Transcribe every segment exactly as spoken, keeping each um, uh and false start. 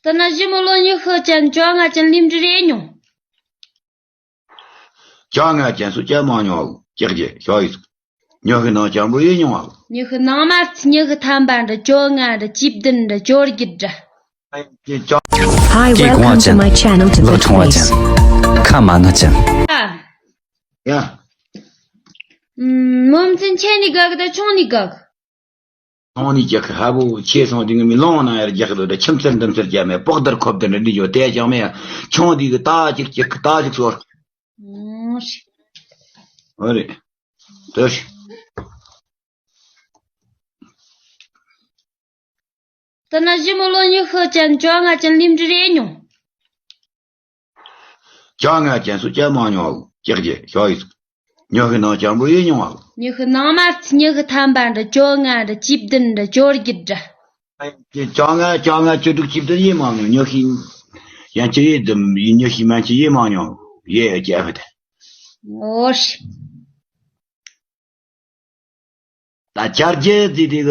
ད་ན་ཞི་མོ་ལོ་ཉི་ཤུ་ཅན་བཅོ་ལྔ་ཅན་ལིམ་འབྲི་རེ་མྱོང་། བཅོ་ལྔ་ཅན་སུ་ཅན་མ་མྱོང་། ལོ་ཅིག་ཅེ་ཞོ་ཡིས། ཉི་ཤུ་ནང་ཅན་པོ་ཡིན་མྱོང་། ལོ་ཉི་ཤུ་ནང་མ་ཉི་ཤུ་ཐམ་པ་འདྲ། བཅོ་ལྔ་འདྲ། བཅུ་བདུན་འདྲ། བཅོ་བརྒྱད་འདྲ། ཀྱེ་གོང་ཅན། ལག་ཆུང་བ་ཅན། ཁ་མ་ན་ཅན། ཡ། མོ་མཚན་ཆེ་ནི་གག་ད་ཆུང་ནི་གག་ཆུང་ནི་ཅག་ཧ་བོ་ཆེ་སོང་དུས་ངི་མི་ལོང་ན་ཡར་རྒྱག་གི་འདུག་ད་ཁྱིམ་ཚར་འདུམ་ཚར་རྒྱག་མེད། པོག་དར་ཁོབ་དར་འདྲ་འདི་ཡོད་དེ་ཅང་མེད། ཆུང་དུས་གི་ད་ཅིག་ཅིག་ད་ཅིག་སོར། ཨོ་རེད། དོ་ཤི། ད་ན་ཞི་མོ་ལོ་ཉི་ཤུ་ཅན་བཅོ་ལྔ་ཅན་ལིམ་འབྲི་རེ་མྱོང་། བཅོ་ལྔ་ཅན་སུ་ཅན་མ་མྱོང་། ལོ་ཅིག་ཅེ་ཞོ་ཡིས། ཉི་ཤུ་ནང་ཅན་པོ་ཡིན་མྱོང་། ལོ་ཉི་ཤུ་ནང་མ་ཉི་ཤུ་ཐམ་པ་འདྲ། བཅོ་ལྔ་འདྲ། བཅུ་བདུན་འདྲ། བཅོ་བརྒྱད་འདྲ། བཅོ་ལྔ་བཅོ་ལྔ་བཅུ་དྲུག་བཅུ་བདུན་ཡིན་མ་མྱོང་། ཉི་ཤུ་ཡན་ཆད་ཡིན་དུམ་ཉི་ཤུ་མན་ཆད་ཡིན་མ་མྱོང་། ཡེ་ཅེ་ཧ་ད། ཨོ་ཤི། ད་བཅར་རྒྱུ་ཟེར་དེ་གི་ད་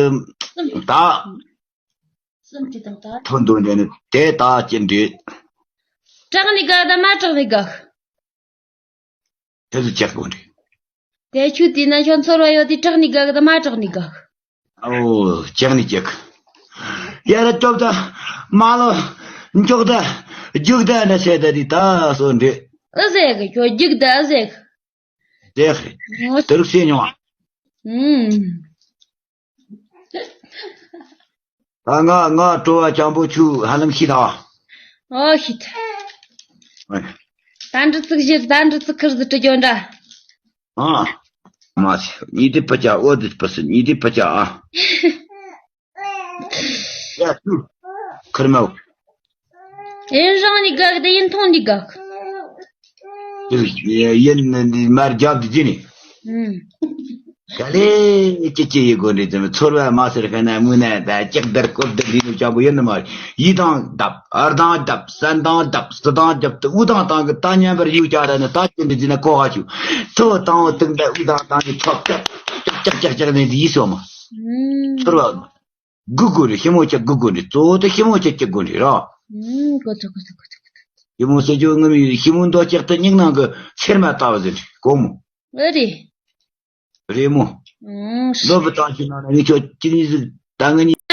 གསུམ་གྱི་དང་ད་ཐོན་དོན་འདྲ་ནི་དེ་ད་ཅི་འདྲི། དྲག་ནི་གག་ད་མ་དྲག་ནི་གག་དེ་ཚོ་ཅག་དགོས་འདྲི། དེ་ཆུ་དེ་ན་ཤོ་ཚོར་བ་ཡོད་དེ་དྲག་ནི་གག་ད་མ་དྲག་ནི་གག་ཨོ་ཅག་ནི་ཅག་ཡ་ར་སྟོབས་ད་མ་ལོ་མགྱོགས་ད་རྒྱུག་ད་འདྲ་བྱས་ད་དེ་ད་སོ་འདྲི། ཨ་ཟེ་གི་ཁྱོད་རྒྱུག་ད་ཨ་ཟེ་གི་དེ་ཧེ། ངོ་དེ་རིགས་བཤད་མྱོང་ཨ། ཨུམ། ད་ང་ང་སྤྲོ་བ་ཅང་པོ་ཆུ་ཧ་ལམ་ཤི་ད། ཨོ་ཤི་ད། ཨོ། ད་འདྲི་ཚིག་བཞི་ད་འདྲི་ཚིག་ཁིར་ཟི་དྲི་རྒྱོ་འདྲ། ཨ། མ་སི་ཉི་དི་པ་ཅ་ཨོ་དི་པ་སི་ཉི་དི་པ་ཅ་ཨ། ཡ་ཤུ། ཁིར་མའོ། ཡིན་རང་ནི་གག་དེ་ཡིན་ཐོང་ནི་གག་ཡིན་མར་རྒྱབ་དེ་ཅི་ནི། ཨུམ། ག་ལེ་ཅི་ཅི་ཡི་གོ་འདྲི་ཙམ་ཚོར་བ་མ་ཟེར་ཁ་ན་མུ་ན་ད་ལྕགས་དར་ཀོབ་དར་འདི་ནི་ཅང་པོ་ཡིན་ནི་མ་ཡི་དང་བརྡབ་ཨར་དང་བརྡབ་སན་དང་བརྡབ་སི་དང་བརྡབ་ཏུ་ཨུ་དང་དང་གི་ད་མཉམ་པར་ཡུག་ཅག་ར་ནི་ད་ཅི་འདྲི་ཅི་ན་གོ་ཧ་ཆུ་ཚོ་དང་བོ་དུང་ད་ཨུ་དང་དང་གི་ཐོབ་ཅག་ཅག་ཅག་ཅག་ནི་འདི་ཡི་སོ་མ། ཨུམ། ཚོར་བ། སྒུག་དགོས་རེད། ཞི་མོ་ཅག་སྒུག་དགོས་རེད། གཙོ་བོ་དེ་ཞི་མོ་ཅག་སྐྱེ་དགོས་རེད་ར། ཨུམ། གོ་ཐུབ་གོ་ཐུབ་གོ་ཐུབ་གོ་ཐུབ། ཞི་མོ་ཟེར་རྒྱུ་ངམ་ཡོད། ཞི་མོ་མདོག་ཅག་ཏུ་སྙིང་ནང་གི་ཚེར་མ་ལྟ་བུ་ཟེར་གོ་མོ། ཨེ་རེད། རེད་མོ། ཨུམ། ལོ་བུ་དང་ཞི་ནང་ན་ངི་ཆོ་གཅིག་གཉིས་ཟིག་ད་ངི་གཉིས།